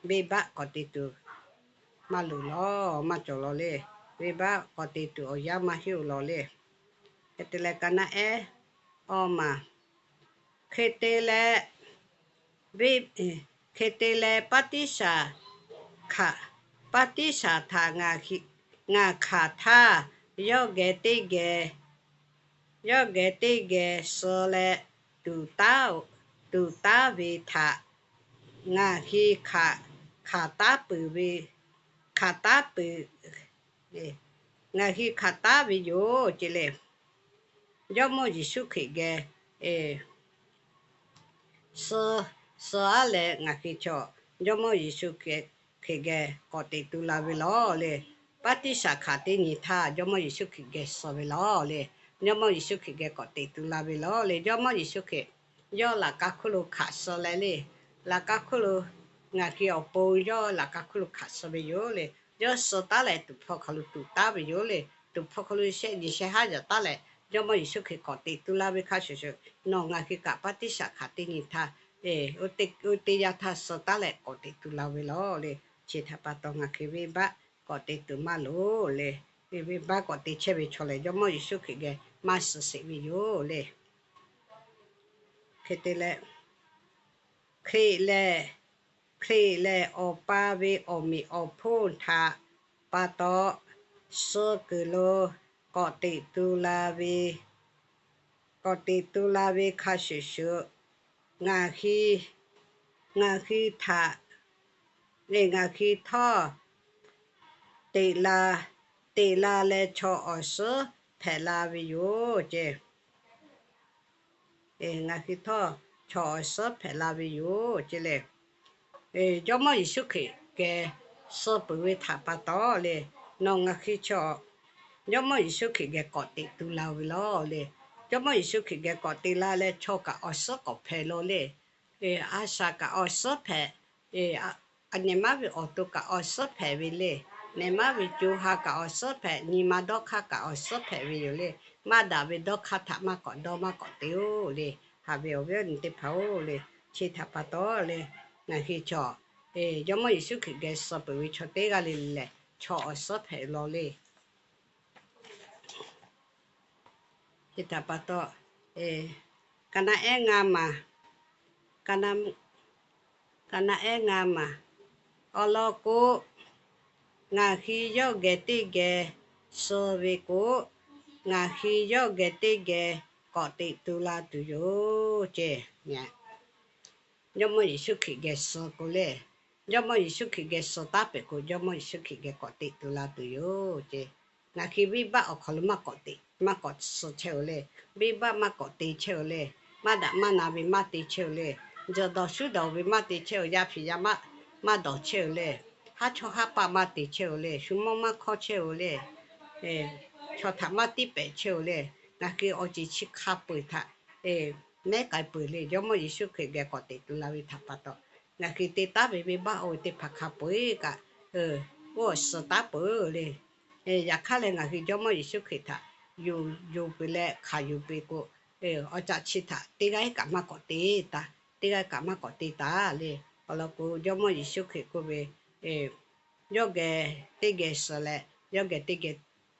venˇbaˆ k'awꞈ te tuˬ maˇ loˍ lawˬ, maˇ cawˬ lawˬ le. Venˇbaˆ k'awꞈ te tuˬ awˬ yanˇ maˇ heˆ-oˬ lawˬ le. Hk'e te leh ka naˆ ehˉ awˇ maˬ, hk'e te leh, hk'e te leh baˆtiˆsaˬ hkanˍ, baˆtiˆsaˬ htaꞈ ngaˬ hkanˍ htaˇ, yawˇ geh teˇ geh, yawˇ geh teˇ geh suh leh tuˍ taˉ, tuˍ taˉ ve htaꞈ ngaˬ hui hk'aˬ, hk'aˬ taˉ peuˬ ve, hk'aˬ taˉ peuˬ, ngaˬ hui hk'aˬ taˉ ve yoˬ ce le. Jawˇmawˇ Yeˍsuˆ Hkriꞈ geh suh, suh aˉ leh ngaˬ hui chaw Jawˇmawˇ Yeˍsuˆ Hkriꞈ geh k'awꞈ teꞈ tu la ve lawˬ le. Baˆtiˆsaˬ hkanˍ teˇ nyi htaˇ Jawˇmawˇ Yeˍsuˆ Hkriꞈ geh suh ve lawˬ le. Jawˇmawˇ Yeˍsuˆ Hkriꞈ geh k'awꞈ teꞈ tu la ve lawˬ le. Jawˇmawˇ Yeˍsuˆ Hkriꞈ yawˇ laꞈ ka hkuˇ lo hkanˍ suh leh le. Laꞈ ka hkuˇ lo ngaˬ hui awˬ pon yawˇ laꞈ ka hkuˇ lo hkanˍ suh ve yoˬ le. Yawˇ suh taˉ leh tuˍ hpawˇ hk'aw lo tuˍ taˉ ve yoˬ le. Tuˍ hpawˇ hk'aw lo shehˆ nyi shehˆ haˉ yaꞈ taˉ leh Jawˇmawˇ Yeˍsuˆ Hkriꞈ k'awꞈ teꞈ tu la ve hk'a shuˍ shuˍ, nawˬ ngaˬ hui kaꞈ baˆtiˆsaˬ hkanˍ teˇ nyi htaˇ, oˇ teˇ yanˇ htaˇ suh taˉ leh k'awꞈ teꞈ tu la ve lawˬ le. Chi htaꞈ pa taw ngaˬ hui venˇbaˆ k'awꞈ te tuˬ maˇ loˍ le. Venˇbaˆ k'awꞈ te chehˇ ve chaw lehˬ Jawˇmawˇ Yeˍsuˆ Hkriꞈ geh maˇ suh sheˍ ve yoˬ le. Hk'e te leh, Hkriꞈ lehˬ, Hkriꞈ lehˬ Awˬ pa ve awˬ meꞈ awˬ hponˇ htaꞈ pa taw suh kuiˬ lo k'awꞈ teꞈ tu la ve, k'awꞈ teꞈ tu la ve hk'a shuˍ shuˍ, ngaˬ hui, ngaˬ hui htaꞈ, ngaˬ hui htawˇ teꞈ la, teꞈ la leh chaw awˬ suhˉ hpehꞈ la ve yoˬ ce. Ngaˬ hui htawˇ chaw awˬ suhˉ hpehꞈ la ve yoˬ ce le. Jawˇmawˇ Yeˍsuˆ Hkriꞈ geh suh peuˬ ve htaꞈ pa taw le, nawˬ ngaˬ hui chaw Jawˇmawˇ Yeˍsuˆ Hkriꞈ geh k'awꞈ teꞈ tu la ve lawˬ le. Jawˇmawˇ Yeˍsuˆ Hkriꞈ geh k'awꞈ teꞈ la leh chaw kaꞈ awˬ suhˉ k'awꞈ hpehꞈ lawˬ le. A shaꞈ kaꞈ awˬ suhˉ hpehꞈ, a nehˬ maˉ ve awˬ to kaꞈ awˬ suhˉ hpehꞈ ve le. Nehˬ maˉ ve co ha kaꞈ awˬ suhˉ hpehꞈ, nyi ma dawˇ hk'aˇ kaꞈ awˬ suhˉ hpehꞈ ve yoˬ le. Maˇ daꞈ ve dawˇ hk'aˇ htaꞈ maˇ k'awꞈ dawˇ maˇ k'awꞈ te-oˬ le. Haꞈ ve awˬ viˉ awˬ nyi teˇ hpaˍ-oˬ le, chi htaꞈ pa taw le, ngaˬ hui chaw Jawˇmawˇ Yeˍsuˆ Hkriꞈ geh suh peuˬ ve chaw teˇ g'aˇ le le lehˬ, chaw awˬ suhˉ hpehꞈ lawˬ le. Chi htaꞈ pa taw, ka naˆ ehˉ ngaˇ maˬ, ka naˆ ehˉ ngaˇ maˬ, awˬ lawn k'o, ngaˬ hui yawˇ geh teˇ geh suh ve k'o, ngaˬ hui yawˇ geh teˇ geh k'awꞈ teꞈ tu la tuˬ yoˬ ce. Jawˇmawˇ Yeˍsuˆ Hkriꞈ geh suh k'o le, Jawˇmawˇ Yeˍsuˆ Hkriꞈ geh suh taˉ peuˬ k'o, Jawˇmawˇ Yeˍsuˆ Hkriꞈ geh k'awꞈ teꞈ tu la tuˬ yoˬ ce. Ngaˬ hui venˇbaˆ awˬ hk'aw lo maˇ k'awꞈ teꞈ, maˇ k'awꞈ suh chehˇ-oˬ le. Venˇbaˆ maˇ k'awꞈ te chehˇ-oˬ le. Maˇ daꞈ maˇ na ve maˇ te chehˇ-oˬ le. Jawˬ dawˬ shuˉ dawˬ ve maˇ te chehˇ-oˬ. Yaˇ hpeꞈ yaˇ maˇ, maˇ dawˬ chehˇ-oˬ le. Haˉ chawˇ haˉ paˆ maˇ te chehˇ-oˬ le. Shu mawˇ maˇ hkawˇ chehˇ-oˬ le. Chaw htaꞈ maˇ tiˇ pehˍ chehˇ-oˬ le. Ngaˬ hui awˬ ceuˬ chi hk'a peu-eˬ htaꞈ mehˉ k'ai peuˬ le. Jawˇmawˇ Yeˍsuˆ Hkriꞈ geh k'awꞈ teꞈ tu la ve htaꞈ pa taw, ngaˬ hui te taˉ ve venˇbaˆ oˇ ve teˇ hpaˍ hk'a peu-eˬ kaꞈ, oˇ awˬ suh taˉ peuˬ le. Yaꞈ hk'aˇ leh ngaˬ hui Jawˇmawˇ Yeˍsuˆ Hkriꞈ htaꞈ yonˍ, yonˍ peuˬ leh hkanˍ yuˬ peuˬ k'o, awˬ caꞈ chi htaꞈ teˇ g'aˇ kaꞈ maˇ k'awꞈ te taˍ, teˇ g'aˇ kaꞈ maˇ k'awꞈ te taˍ le. Awˬ lawn k'o, Jawˇmawˇ Yeˍsuˆ Hkriꞈ k'oˆ ve, yawˇ geh teˇ geh suh leh, yawˇ geh teˇ geh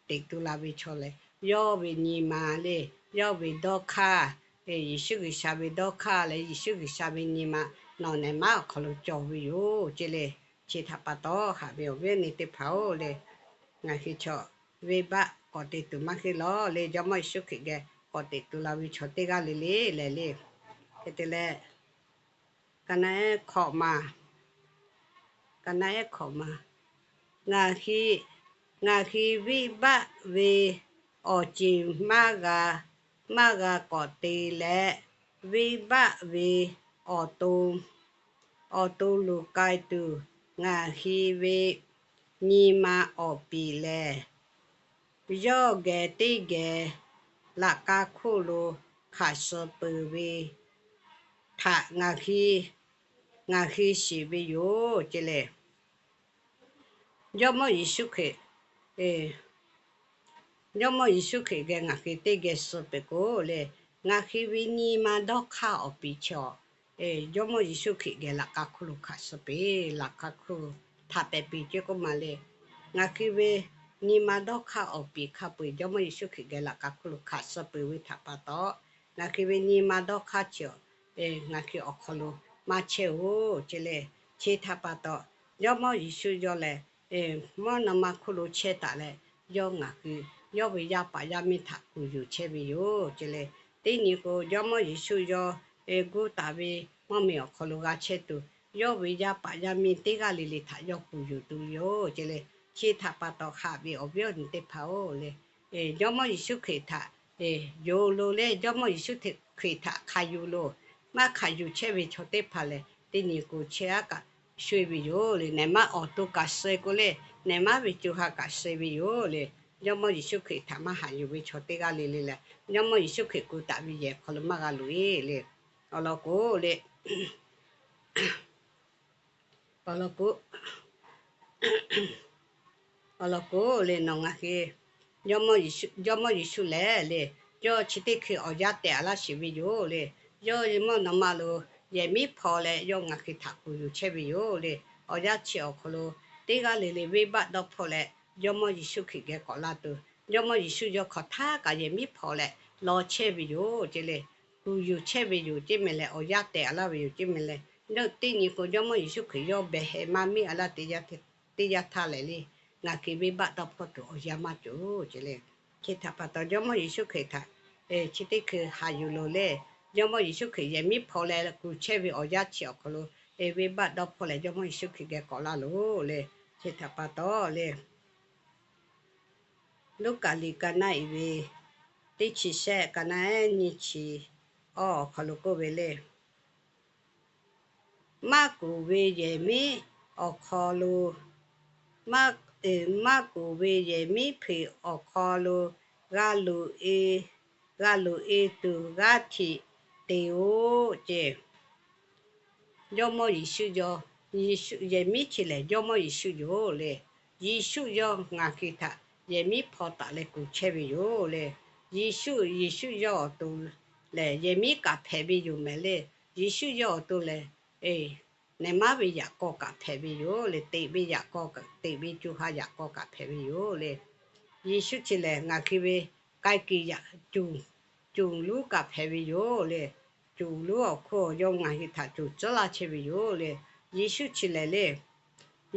teꞈ tu la ve chaw lehˬ, yawˇ ve nyi ma le, yawˇ ve dawˇ hk'aˇ, Yeˍsuˆ G'uiˬsha ve dawˇ hk'aˇ leh Yeˍsuˆ G'uiˬsha ve nyi ma nawˬ nehˬ maˉ awˬ hk'aw lo cawˬ ve yoˬ ce le. Chi htaꞈ pa taw, haꞈ ve awˬ viˉ awˬ nyi teˇ hpaˍ-oˬ le, ngaˬ hui chaw venˇbaˆ k'awꞈ te tuˬ maˇ heˆ lawˬ le. Jawˇmawˇ Yeˍsuˆ Hkriꞈ geh k'awꞈ teꞈ tu la ve chaw teˇ g'aˇ le le lehˬ le. Hk'e te leh, ka naˆ ehˉ hkawꞈ maˬ, Ka naˆ ehˉ hkawꞈ ma, ngaˬ hui, ngaˬ hui venˇbaˆ ve awˬ ceˬ maˇ g'a, maˇ g'a k'awꞈ te leh, venˇbaˆ ve awˬ to, awˬ to luˬ k'ai tuˬ ngaˬ hui ve nyi ma awˬ piˍ lehˬ, yawˇ geh teˇ geh laꞈ k'a hkuˇ lo hk'aˬ suh peuˬ ve htaꞈ ngaˬ hui, ngaˬ hui shiˍ ve yoˬ ce le. Jawˇmawˇ Yeˍsuˆ Hkriꞈ, Jawˇmawˇ Yeˍsuˆ Hkriꞈ geh ngaˬ hui teˇ geh suh peuˬ k'o le, ngaˬ hui ve nyi ma dawˇ hk'aˇ awˬ piˍ chi awˬ, Jawˇmawˇ Yeˍsuˆ Hkriꞈ geh laꞈ k'a hkuˇ lo hk'aˬ suh peuˬ, laꞈ k'a hkuˇ htaꞈ pehˍ piˍ ce k'oˆ ma le. Ngaˬ hui ve nyi ma dawˇ hk'aˇ awˬ piˍ hk'a peu-eˬ Jawˇmawˇ Yeˍsuˆ Hkriꞈ geh laꞈ k'a hkuˇ lo hk'aˬ suh peuˬ ve htaꞈ pa taw, ngaˬ hui ve nyi ma dawˇ hk'aˇ chi awˬ, ngaˬ hui awˬ hk'aw lo maˇ chehˇ-oˬ ce le. Chi htaꞈ pa taw, Jawˇmawˇ Yeˍsuˆ yawˇ lehˬ, mvuhˇ naw ma hkuˇ lo chehˇ taˍ leh, yawˇ ngaˬ hui, yawˇ ve yaˇ paˍ yaˇ miˇ htaꞈ kuˬ yuˬ chehˇ ve yoˬ ce le. Teˇ nyi k'o, Jawˇmawˇ Yeˍsuˆ yawˇ guˇ taˍ ve mvuhˇmiˬ awˬ hk'aw lo g'a chehˇ tuˬ, yawˇ ve yaˇ paˍ yaˇ miˇ teˇ g'aˇ le le htaꞈ yawˇ kuˬ yuˬ tuˬ yoˬ ce le. Chi htaꞈ pa taw, haꞈ ve awˬ viˉ awˬ nyi teˇ hpaˍ-oˬ le, Jawˇmawˇ Yeˍsuˆ Hkriꞈ htaꞈ yonˍ loˬ le, Jawˇmawˇ Yeˍsuˆ Hkriꞈ htaꞈ hk'a yuˬ loˬ. Maˇ hk'a yuˬ chehˇ ve chaw teˇ hpaˍ lehˬ, teˇ nyi k'o chehˇ aˉ kaꞈ sho-e ve yoˬ le. Nehˬ maˇ awˬ to kaꞈ sho-e k'o le, nehˬ maˇ ve co ha kaꞈ sho-e ve yoˬ le. Jawˇmawˇ Yeˍsuˆ Hkriꞈ htaꞈ maˇ haꞈ yuˬ ve chaw teˇ g'aˇ le le leh, Jawˇmawˇ Yeˍsuˆ Hkriꞈ kuˬ taˍ ve yehˬ hk'aw lo maˇ g'a loꞈ-e le. Awˬ lawn k'o le, awˬ lawn k'o, awˬ lawn k'o le, nawˬ ngaˬ hui Jawˇmawˇ Yeˍsuˆ lehˬ le, yawˇ chi teˇ hkui awˬ yanˇ tehˬ a laˇ sheˍ ve yoˬ le. Yawˇ mvuhˇ naw ma lo yehˬ miˉ hpaw leh yawˇ ngaˬ hui htaꞈ kuˬ yuˬ chehˇ ve yoˬ le. Awˬ yanˇ chi awˬ hk'aw lo teˇ g'aˇ le le venˇbaˆ dawˇ hpawˇ leh Jawˇmawˇ Yeˍsuˆ Hkriꞈ geh k'awꞈ la tuˬ, Jawˇmawˇ Yeˍsuˆ yawˇ hk'aˬ htaˇ kaꞈ yehˬ miˉ hpaw leh law chehˇ ve yoˬ ce le. Kuˬ yuˬ chehˇ ve yoˬ ce meh leh, awˬ yanˇ tehˬ a laˇ ve yoˬ ce meh leh, teˇ nyi k'o Jawˇmawˇ Yeˍsuˆ Hkriꞈ yawˇ behˬ heh maˇ miˇ a laˇ teˇ yanˇ htaˇ lehˬ le, ngaˬ hui venˇbaˆ dawˇ hpawˇ tuˬ awˬ yanˇ maˇ cawˬ ce le. Chi htaꞈ pa taw, Jawˇmawˇ Yeˍsuˆ Hkriꞈ htaꞈ chi teˇ hkui haꞈ yuˬ loˬ le. Jawˇmawˇ Yeˍsuˆ Hkriꞈ yehˬ miˉ hpaw leh kuˬ chehˇ ve awˬ yanˇ chi awˬ hk'aw lo, venˇbaˆ dawˇ hpawˇ leh Jawˇmawˇ Yeˍsuˆ Hkriꞈ geh k'awꞈ la loˬ le. Chi htaꞈ pa taw le, Luˉkaꞈ liꞈ ka naˆ iˍ ve teˇ chi shehˆ, ka naˆ ehˉ nyiˇ chi awˇ awˬ hk'aw lo k'oˆ ve le, maˇ kuˬ ve yehˬ miˉ awˬ hk'aw lo, maˇ, maˇ kuˬ ve yehˬ miˉ hpeꞈ awˬ hk'aw lo g'a loꞈ-e, g'a loꞈ-e tuˬ g'aˇ htiꞈ te-oˆ ce. Jawˇmawˇ Yeˍsuˆ yawˇ, Yeˍsuˆ yehˬ miˉ chi lehˬ Jawˇmawˇ Yeˍsuˆ yoˬ le. Yeˍsuˆ yawˇ ngaˬ hui htaꞈ yehˬ miˉ hpaw taˍ leh kuˬ chehˇ ve yoˬ le. Yeˍsuˆ, Yeˍsuˆ yawˇ awˬ to lehˬ yehˬ miˉ kaꞈ hpehꞈ ve yoˬ mehˍ le. Yeˍsuˆ yawˇ awˬ to lehˬ, nehˬ maˉ ve yaꞈ k'aw kaꞈ hpehꞈ ve yoˬ le. Teꞈ ve yaꞈ k'aw, teꞈ ve co ha yaꞈ k'aw kaꞈ hpehꞈ ve yoˬ le. Yeˍsuˆ chi lehˬ ngaˬ hui ve k'ai kuiˬ yaꞈ cuˬ, cuˬ luˉ kaꞈ hpehꞈ ve yoˬ le. Cuˬ luˉ awˬ hk'oˆ yawˇ ngaˬ hui htaꞈ cuˬ tcuhˉ laˇ chehˇ ve yoˬ le. Yeˍsuˆ chi lehˬ le,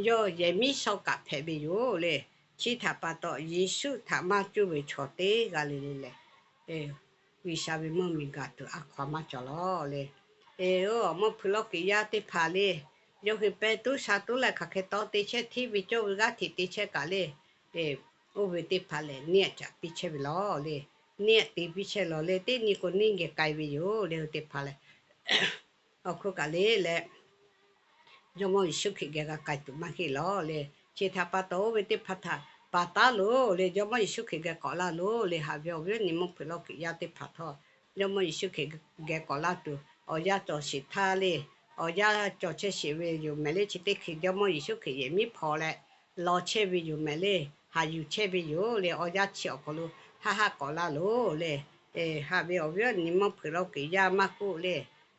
yawˇ yehˬ miˉ shawˇ kaꞈ hpehꞈ ve yoˬ le. Chi htaꞈ pa taw, Yeˍsuˆ htaꞈ maˇ cuˇ ve chaw teˇ g'aˇ le le lehˬ, G'uiˬsha ve mvuhˇmiˬ gaˬ tuˬ a hkaw-anˬ maˇ cawˬ lawˬ le. Eˬ, oˇ awˬ mvuhˇ hpui lawˇ kiꞈ yaˇ teˇ hpaˍ le, yawˇ hui pehˇ tuˉ sha tuˉ leh hk'aˬ hk'e taw te chehˇ hteˇ ve cawˇ ve g'aˇ htiꞈ te chehˇ kaꞈ le, oˇ ve teˇ hpaˍ lehˬ neˇ aꞈ caꞈ piˇ chehˇ ve lawˬ le. Neˇ aꞈ te piˇ chehˇ lawˬ le. Teˇ nyi k'o neˇ geh k'ai ve yoˬ le. Oˇ teˇ hpaˍ lehˬ, awˬ hk'oˆ kaꞈ le leh, Jawˇmawˇ Yeˍsuˆ Hkriꞈ geh g'a k'ai tuˬ maˇ heˆ lawˬ le. Chi htaꞈ pa taw, oˇ ve teˇ hpaˍ htaꞈ paˍ taˉ loˬ le. Jawˇmawˇ Yeˍsuˆ Hkriꞈ geh k'awꞈ laˇ loˬ le. Haꞈ ve awˬ viˉ awˬ nyi mvuhˇ hpui lawˇ kiꞈ yaˇ teˇ hpaˍ htawˇ, Jawˇmawˇ Yeˍsuˆ Hkriꞈ geh k'awꞈ laˇ tuˬ awˬ yanˇ cawˬ sheˍ htaˇ le. Awˬ yanˇ cawˬ chehˇ sheˍ ve yoˬ mehˍ le. Chi teˇ hkui Jawˇmawˇ Yeˍsuˆ Hkriꞈ yehˬ miˉ hpaw leh law chehˇ ve yoˬ mehˍ le. Haꞈ yuˬ chehˇ ve yoˬ le. Awˬ yanˇ chi awˬ hk'aw lo haˆ haˆ k'awꞈ laˇ loˬ le. Haꞈ ve awˬ viˉ awˬ nyi mvuhˇ hpui lawˇ kiꞈ yaˇ maˇ k'oˆ le,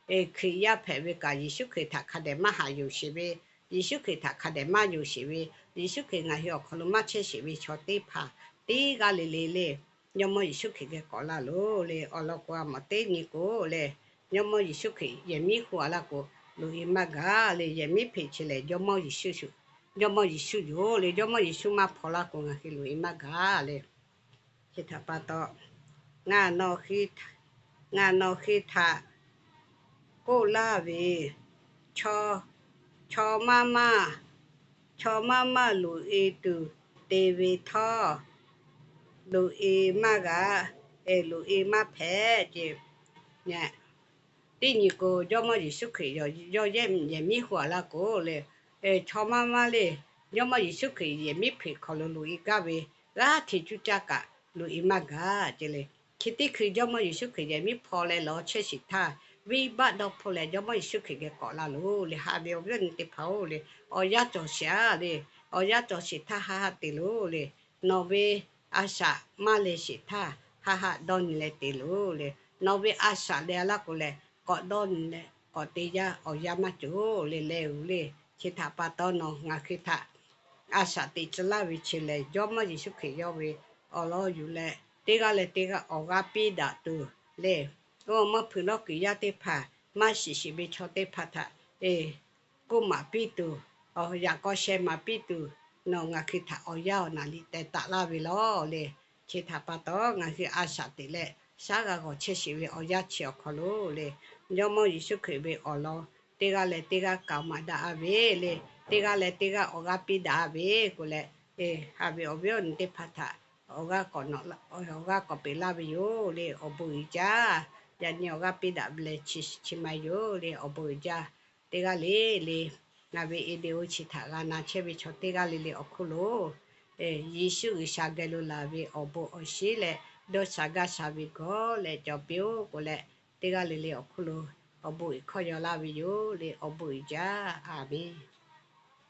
Hkriꞈ yaˇ hpehꞈ ve kaꞈ Yeˍsuˆ Hkriꞈ htaꞈ hk'a dehꞈ maˇ haꞈ yuˬ sheˍ ve, Yeˍsuˆ Hkriꞈ htaꞈ hk'a dehꞈ maˇ yonˍ sheˍ ve, Yeˍsuˆ Hkriꞈ ngaˬ hui awˬ hk'aw lo maˇ chehˇ sheˍ ve chaw teˇ hpaˍ teˇ g'aˇ le le le, Jawˇmawˇ Yeˍsuˆ Hkriꞈ geh k'awꞈ laˇ loˬ le. Awˬ lawn k'o, a mawˬ teˇ nyi k'o le, Jawˇmawˇ Yeˍsuˆ Hkriꞈ yehˬ miˉ hu a laˇ k'o, loꞈ-e maˇ gaˬ le. Yehˬ miˉ hpeꞈ chi lehˬ Jawˇmawˇ Yeˍsuˆ, Jawˇmawˇ Yeˍsuˆ yoˬ le. Jawˇmawˇ Yeˍsuˆ maˇ hpaw laˇ k'o, ngaˬ hui loꞈ-e maˇ gaˬ le. Chi htaꞈ pa taw, ngaˬ nawˬ hui htaꞈ k'oˆ laˇ ve, chaw, chaw maˇ maˇ Chaw maˇ maˇ loꞈ-e tuˬ te ve htawˇ, loꞈ-e maˇ g'a, loꞈ-e maˇ hpehꞈ ce. Teˇ nyi k'o, Jawˇmawˇ Yeˍsuˆ Hkriꞈ yawˇ yehˇ yehˬ miˉ hu-a laˇ k'o le, chaw maˇ maˇ le, Jawˇmawˇ Yeˍsuˆ Hkriꞈ yehˬ miˉ hpeꞈ hk'aw lo loꞈ-e gaˇ ve, g'aˇ hteꞈ cuˇ caˇ kaꞈ loꞈ-e maˇ gaˬ ce le. Chi teˇ hkui Jawˇmawˇ Yeˍsuˆ Hkriꞈ yehˬ miˉ hpaw leh lawˬ chehˇ sheˍ htaˇ, venˇbaˆ dawˇ hpfuhˆ leh Jawˇmawˇ Yeˍsuˆ Hkriꞈ geh k'awꞈ la loˬ le. Haꞈ ve awˬ viˉ awˬ nyi teˇ hpaˍ-oˬ le, awˬ yanˇ cawˬ sheˍ-a le. Awˬ yanˇ cawˬ sheˍ htaˇ haˆ haˆ te loˬ le. Nawˬ ve a shaꞈ maˇ leh sheˍ htaˇ, haˆ haˆ dawˇ nyi leh te loˬ le. Nawˬ ve a shaꞈ leh-a laˇ k'o leh, k'awꞈ dawˇ nyi leh k'awꞈ te yaˇ awˬ yanˇ maˇ cawˬ le. Leh-oˬ le, chi htaꞈ pa taw nawˬ ngaˬ hui htaꞈ a shaꞈ teꞈ tcuh laˇ ve chi lehˬ, Jawˇmawˇ Yeˍsuˆ Hkriꞈ yawˇ ve awˬ lawn yuˬ leh, teˇ g'aˇ leh teˇ g'aˇ awˬ g'aˇ piˇ daꞈ tuˬ le. Oˇ mawˇ hpeuꞈ lawˇ kuiˬ yaˇ teˇ hpaˍ, maˇ shiˍ sheˍ ve chaw teˇ hpaˍ htaꞈ, e, k'oˆ maˍ piˇ tuˬ, yaꞈ k'aw sheh maˍ piˇ tuˬ, nawˬ ngaˬ hui htaꞈ awˬ yanˇ awˬ naˍ liꞈ teh taˍ laˇ ve lawˬ le. Chi htaꞈ pa taw ngaˬ hui a shaꞈ teꞈ leh, shaˉ g'a g'awˬ chehˇ sheˍ ve awˬ yanˇ chi awˬ hk'aw lo le, Jawˇmawˇ Yeˍsuˆ Hkriꞈ ve awˬ lawn teˇ g'aˇ leh teˇ g'aˇ k'aoˍ maˍ daꞈ-a ve le, teˇ g'aˇ leh teˇ g'aˇ awˬ g'aˇ piˇ daꞈ-a ve k'o leh, e, haꞈ ve awˬ viˉ awˬ nyi teˇ hpaˍ htaꞈ awˬ g'aˇ k'awꞈ nawꞈ, awˬ g'aˇ k'awꞈ peꞈ laˇ ve yoˬ le. Awˬ bon uiˍ jaˇ. Yaꞈ nyi awˬ g'aˇ piˇ daꞈ ve leh chi chi ma yoˬ le. Awˬ bon uiˍ jaˇ. Teˇ g'aˇ le le, ngaˬ ve video chi htaꞈ g'a na chehˇ ve chaw teˇ g'aˇ le le awˬ hk'oˆ lo, Yeˍsuˆ G'uiˬsha geh lo laˬ ve awˬ bon awˬ shinˉ leh dawˇ sha gaˇ sha ve gawˇ leh cawˬ piˇ-oˆ k'o leh, teˇ g'aˇ le le awˬ hk'oˆ lo awˬ bon uiˍ hkawˇ yaw laˇ ve yoˬ le. Awˬ bon uiˍ jaˇ. Aˍmenˍ.